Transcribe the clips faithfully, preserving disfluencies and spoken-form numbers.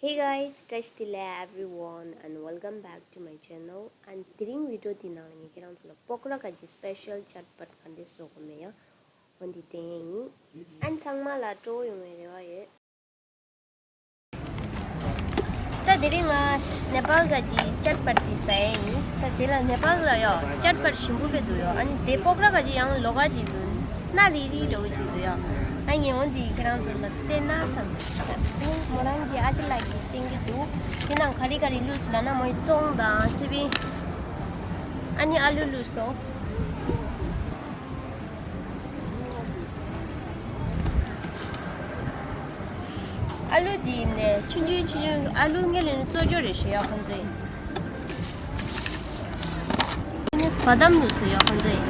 Hey guys, བཀྲ་ཤིས་བདེ་ལེགས་everyone and welcome back to my channel. And དེ་རིང་བི་ཌི་ཡོ་འདི་ནང་ལ་ངས་ཁྱེད་རང་ཚོ་ལ་པོག་ར་ག་གི་སི་པེ་ཤལ་ཆཊ་པཊ་ག་འདྲ་བཟོ་དགོས་མེད་ཡ། འོ་འདི་སྟོན་ཡ་ཡིན། ཨན་ཚང་མ་ལ་སྤྲོ་བོ་ཡོང་བའི་རེ་བ་ཡོད། ད་དེ་རིང་ང་ནེ་པཱལ་ག་གི་ཆཊ་པཊ་དེ་ཟ་ཡ་ཡིན། ད་དེ་ལ་ནེ་པཱལ་ལ་ཡོ་ཆཊ་པཊ་ཞིམ་པོ་དཔེ་འདུག་ཡོ། ཨ་ནི་དེ་པོག་ར་ག་གི་ཡང་ལོགས་ཀ་ཅིག་འདུག་སྣ་རིལ་རིལ་འདྲ་བོ་ཅིག་འདུག་ཡོ། ཨ་ངས་འོ་འདི་ཁྱེད་རང་ཚོ་ལ་སྟོན་ན་བསམ། ད་དེ་མོ་རང་གི་ཨ་ཅག་ལགས་ཀྱིས་སྟོན་གྱི་འདུག་དེ་ནང་ག་རེ་ག་རེ་བླུགས་སོང་ལབ་ན་མོ་ཙོང་དང་སི་པན། ཨ་ནི་ཨ་ལུ་བླུགས་སོང་། ཨ་ལུ་འདི་ནས་ཆུང་ཆུང་ཆུང་ཆུང་ཨ་ལུ་ངས་ལེན་བཙོ་སྦྱོར་རེ་ཞུ་ཡ་ཁོང་ཚོས། ཨ་ནི་བ་དམ་བླུགས་སོང་ཡ་ཁོང་ཚོས།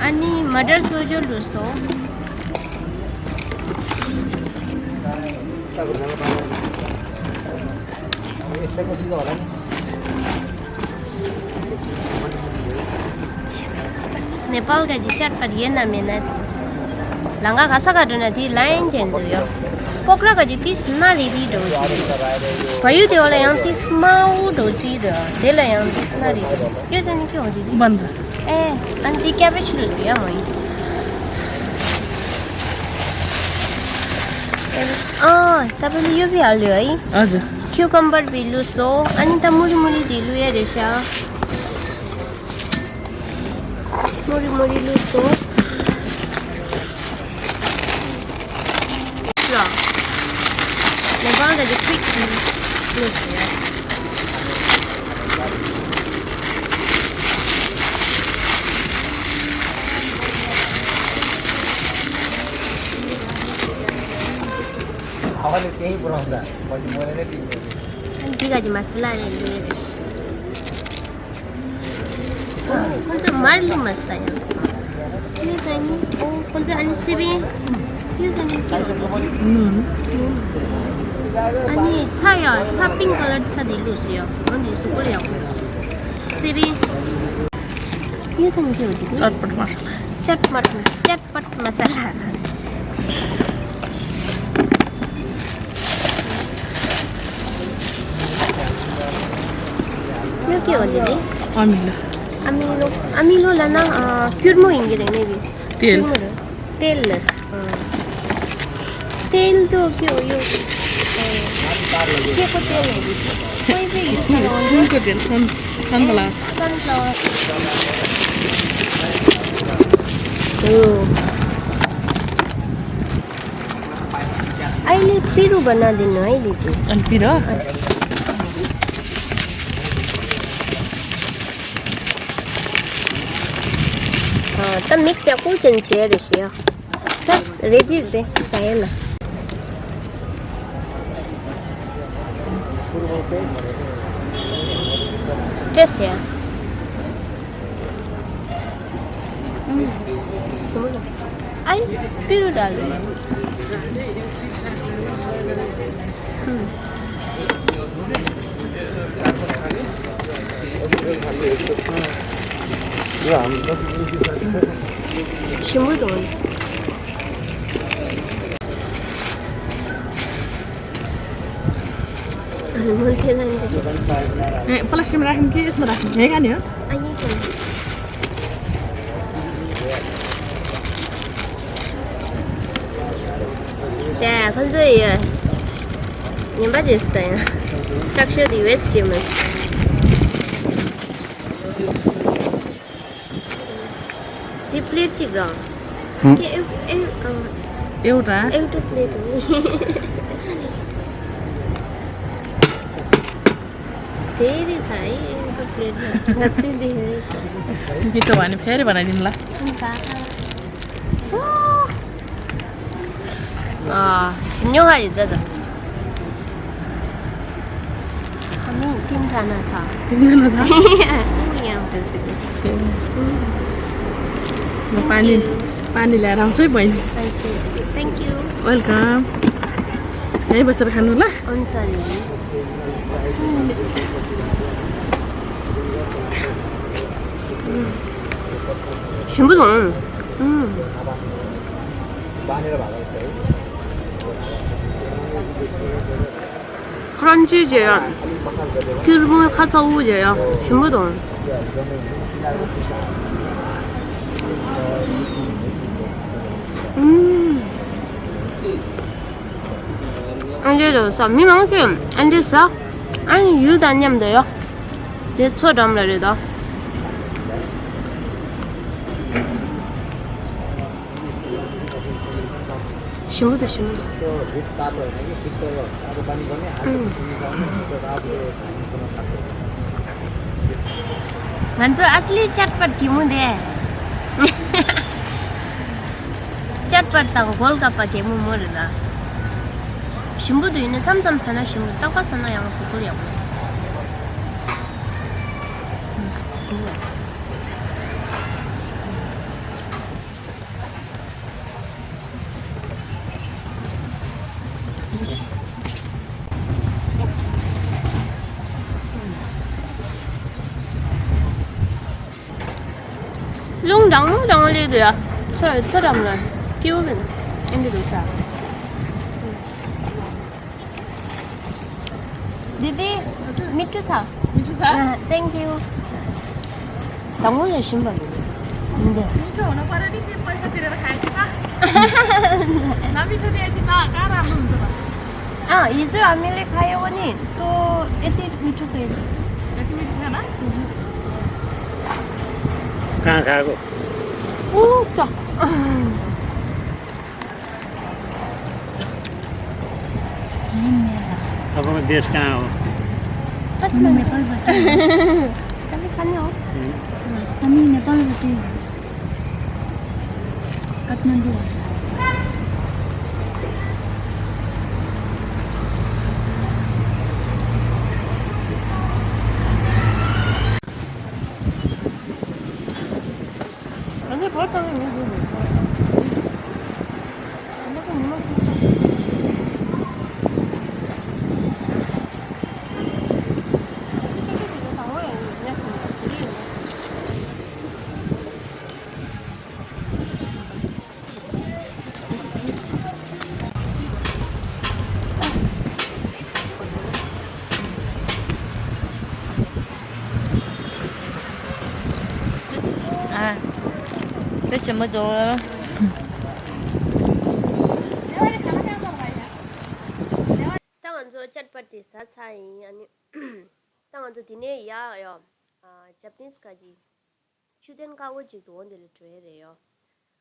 ཨ་ནི་མ་ཊར་བཙོ་སྦྱོར་བླུགས་སོང་། ནེ་པཱལ་ག་གི་ཆཊ་པཊ་ཡོད་ན་མེད་ན། ལང་ཀ་ག་ས་ག་འགྲོ་ན་དེ་ལའིན་ཅན་དུ་ཡོད། པོག་ར་ག་གི་ཏིས་སྣ་རིལ་རིལ་འདྲ་བོ་ཅིག་བ་ཡུ་དེ་བ་ལ་ཡང་ཏིས་དམར་པོ་འདྲ་བོ་ཅིག་འདུག་དེ་ལ་ཡང་ཏིས་སྣ་རིལ་རིལ་ཡོད་ས་ནི་ཁྱོད་འོ་དེ་དེ། ཨེ། ཨ་ནི་དེ་ཀེ་བེཇ་བླུགས་སོང་ཡ་མོ་ཡིན། ཨ། ད་པེ་ལི་ཡོ་བི་ཨ་ལུ་ཨི། ཨ་ཙི། ཁྱུ་ཀམ་བར་བི་བླུགས་སོང་། ཨ་ནི་ད་མུ་རི་མུ་རི་དེ་བླུགས་ཡ་རེད་ཤག་མུ་རི་མུ་རི་བླུགས་སོང་། ལ། ནེ་པཱལ་ག་གི་ཁྲིག་གི་བླུགས་སོང་ཡ། འདི་ག་གི་མ་སི་ལ་རེད་ལུས་རེད། ཁོང་ཚོ་མར་བླུགས་མ་སི་ད་ཡང་། ཁྱོད་ཚོ་ནི་ཨོ་ཁོང་ཚོ་ཨ་ནི་སི་པན། ཁྱོད་ཚོ་ནི་ཀི་ཡོད་དོ། ཨ་ནི་ཚྭ་ཡ་ཚྭ་པིང་ཀ་ལར་ཚྭ་དེ་བླུགས་སོང་ཡ། འོ་འདི་གཟུགས་པོ་ལ་ཡག་པོ། སི་པན། ཁྱོད་ཚོ་ནི་ཀི་ཡོད་དོ། ཆཊ་པཊ་མ་སི་ལ། ཆཊ་པཊ་ཆཊ་པཊ་མ་སི་ལ། ཡོད་ཀྱི་འོ་དེ་དེ། ཨ་མི་ལོ། ཨ་མི་ལོ། ཨ་མི་ལོ་ལབ་ན་ཨ་སྐྱུར་མོ་ཡིན་གྱི་རེད་མེ་བི། ཏེལ། སྐྱུར་མོ་རེད། ཏེལ་ལ། ཨ། ཏེལ་དོ་ཀྱི་འོ་ཡོད། ཨ། ཀྱེ་ཀོ་ཏེལ་ལ་ཡོད། ཁོའི་པེ་ཡོད་ས་ལ་འོང་ཀྱི། ཀྱེ་ཀོ་ཏེལ་སན་སན་ལ། Sunflower. ཨོ། अहिले पिरो बनाइदिनु है दिदी। अनि पिरो? अच्छा। अँ, त मिक्स या कुछ चाहिए रुसिया। बस रेडी दे, सायला। टेस्ट या। आई, पिरो डाल दे। ཞིམ་པོ་འདུག་ཨ་ནི་མོན་ཐེ་ལན་འདི། ए, पहिला सिम राख्नु कि यसमा राख्नु? यहीँ खाने हो? अँ, यहीँ खाने। त्यहाँ खान्छ यो। नेपाल जस्तो यहाँ। टक्सर दि वेस्ट जेमस। त्यो प्लेट चाहिँ ग। हम्म। के एउ-, एउ-, अँ। एउटा? एउटा प्लेट हो नि। धेरै छ है, एउटा प्लेटमा। जति धेरै छ। मिठो भयो भने फेरि बनाइदिउँला। हुन्छ। अँ, सिन्यो खायो त त। हामी तिनजना छ। तिनजना छ? यहाँ बसेको। ए। ल, पानी, पानी ल्याएर आउँछु है, बहिनी। Thank you. Welcome. यहीँ बसेर खानु ल। हुन्छ नि। सिम्बु झोङ। बाँधेर भएको जस्तो है। ཁྲོན་ཆུ་བྱས་ཡ། སྐྱུར་མོ་ཁ་ཚ་བོ་བྱས་ཡ། ཞིམ་པོ་དང་། ཨུམ། ཨན་ཇེ་རེད་ཟ། མི་མང་ཆེ་ཨན་ཇེ་ཟ། ཨན་ཡུ་དང་མཉམ་དུ་ཡོད། དེ་མཚོ་འགྲམ་ལ་རེད་ད། ཞིམ་པོ་འདུག་ཞིམ་པོ་འདུག་ཨུམ། ང་ཚོ་ཨ་སི་ལི་ཅཊ་པཊ་གད་མོ་དེ། ཅཊ་པཊ་དང་གོལ་ག་པ་གད་མོ་མོ་རེད་ད། ཞིམ་པོ་འདུག་ཡིན་ན་མཚམས་མཚམས་ཟ་ན་ཞིམ་པོ། རྟག་པར་ཟ་ན་ཡང་གཟུགས་པོར་ཡག་པོ་རེད། རླུང་གྲང་མོ་གྲང་མོ་སླེབས་འདུག་ཡ། ཚ་ཚ་འགྲམ་ལ་སྐྱིད་པོ་མིན། ཨེ་འདྲ་འདུག་ས། दीदी, मिट्ठू था। मिट्ठू था? हाँ, thank you। དང་པོ་ལ་ཞིམ་པ་མི་འདུག་འདི། मिट्ठू हुन पर्यो नि, त्यो पैसा तिरेर खाएछ त। नमिठो दिएछ त, कहाँ राम्रो हुन्छ त? अँ, हिजो हामीले खायो भने त्यो यति मिठो छैन। यति मिठो थिएन? कहाँ खाएको? ऊ त। तपाईँको देश कहाँ हो? काठमाडौँ। नेपालबाट। तपाईँ कहाँ हो? हामी नेपालबाटै हो। काठमाडौँ। ཨ། དེ་ཞིམ་པོ་འདུག་ད་ང་ཚོ་ཅཊ་པ་ཏི་ཟ་ཚར་ཡིན། ཨ་ནི་ད་ང་ཚོ་དེ་ནས་ཡར་ཡོ། ཨ། ཇ་པ་ནིས་ཁ་ཅིག་ཆུ་ཚན་དཀར་པོ་ཅིག་ཏུ་འོ་འདི་ལ་འགྲོ་ཡི་རེད་ཡོ།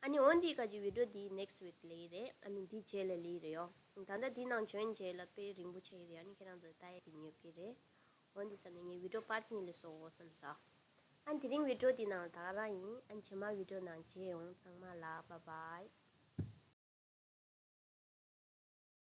ཨ་ནི་འོ་འདི་ཁ་ཅིག་བི་ཌིའོ་འདི་ནེགསི་ཝིག་ལ་ཡི་རེད། ཨ་ནི་འདི་རྗེས་ལ་ལ་ཡི་རེད་ཡོ། ད་ལྟ་འདི་ནང་འཇོན་རྗེས་ལ་དཔེ་རིང་པོ་ཆགས་ཡི་རེད། ཨ་ནི་ཁྱེད་རང་ཚོ་ལྟ་ཡ་དེ་ཉོབ་ཀྱི་རེད། འོ་འདི་ས་ནས་ངས་བི་ཌིའོ་པར་ཊི་གཉིས་ལ་བཟོ་དགོས་བསམ་ས། ཨ་ནི་དེ་རིང་བི་ཌིའོ་འདི་ནང་ལ་ད་ག་རང་ཡིན། ཨ་ནི་རྗེས་མ་བི་ཌིའོ་ནང་མཇལ་ཡོང་། ཚང་མ་ལ་བཱའི་བཱའི།